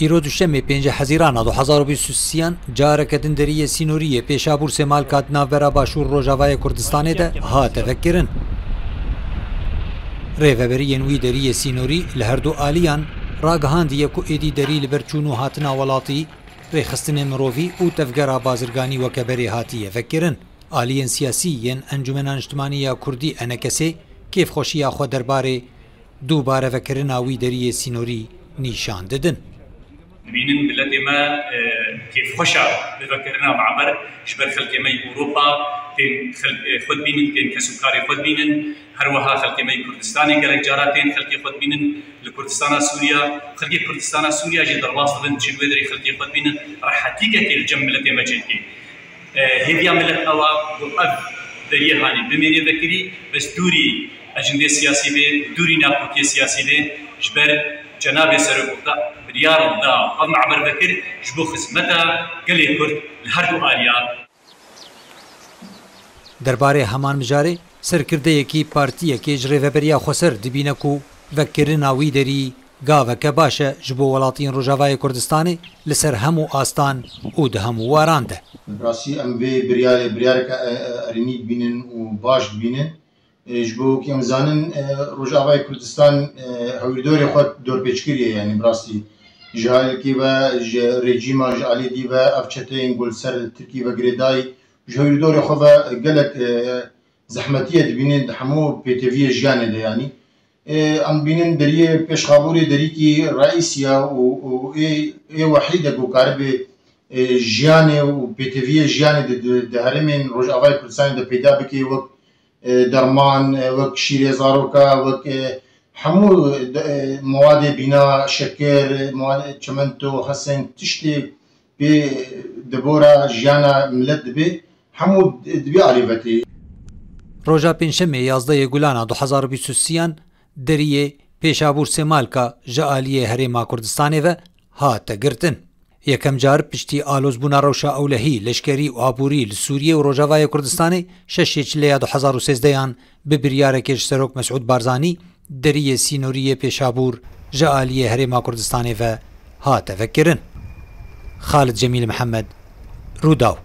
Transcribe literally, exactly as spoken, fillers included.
Îro duşemê pêncê Hezîrana du hezar û bîst û sêyan careke din deriyê sînorî yê Pêşabûr Sêmalka di navbera Başûr Rojavayê Kurdistanê de hate vekirin. Rêveberiyên wî deriyê sînorî li her du aliyan ragihandiye ku êdî derî li ber çûn û hatina welatî, rêxistinê mirovî û tevgera bazirganî weke berê hatiye vekirin. Aliyên siyasî yên Encûmena Niştimanî ya Kurdî, ENKSê, kêfxweşiya xwe derbarê dubare vekirina wî deriyê sînorî nîşan didin. Dibînin miletê me, e, kêfxweş e bi vekirina maber ji ber xelkê me yê Ewropa tên xel-, e, xwe dibînin, tên kes û karê xwe dibînin. Her wiha xelkê me yê Kurdistanê gelek cara tên xelkê xwe dibînin. Li Kurdistana Sûriya, xelkê Kurdistana Sûriya jî derbas dibin, çi wê derê xelkê xwe dibînin, rehetîkekê li cem miletê me çêdike. E, hêviya milet ew e ku ev deriyê hanî bimênê vekirî, bes dûrî ecindê siyasî bê, dûrî nakokiyê siyasî bê, ji ber cenabê Serok wexta biryar da ev maber vekir ji bo xizmeta gelê Kurd li her du aliya. Derbarê heman mijarê, serkirdeyekî partiyekê ji Rêveberiya Xweser dibîne ku vekirina wî derî gaveke baş e ji bo welatiyên Rojavayê Kurdistanê li ser hemû astan û di hemû waran de. Bi rastî em vê biryarê, biryareke, e, e, erênî dibînin û baş dibînin. E, ji bo wekî em zanin, e, Rojavayê Kurdistan, e, hewîrdorê xwe dorpêç kiriye, yanî bi rastî ji alîkî ve, ji rejîma, ji alî dî ve ev çeteyên ku li ser Tirkî ve girêdayî, ji hewîrdorê xwe ve gelek, e, zehmetiyê dibînin di hemû pêteviyê jiyanê de, yanî. E, em dibînin deriyê Pêşxabûrê derîkî reîsî ye û, û ê, ê wehîd e ku karibê, e, jiyanê û pêteviyê jiyanê di, di, di herêmên Rojavayê Kurdistanê de peyda bike, wek, e, derman, e, wek şîrê zaroka, wek, e, hemû, e, de, e, mewadê bîna, şekir, e, mewadê çimento, heseng, tiştê pê dibora jiyana milet dibê, hemû di vî alî ve tê. Roja Pêncşemê yazdehê Gulana du hezar û bîst û sêyan deriyê Pêşabûr Sêmalka ji aliyê Herêma Kurdistanê ve hate girtin. Yekem car piştî alozbûna rewşa ewlehî, leşkerî û aborî li Sûriyê û Rojavayê Kurdistanê, şeşê Çileya du hezar û sêzdehan bi biryarekê ji Serok Mesûd Barzanî deriyê sînorî yê Pêşabûr ji aliyê Herêma Kurdistanê ve hate vekirin. Xalid Cemîl Mihemed, Rûdaw.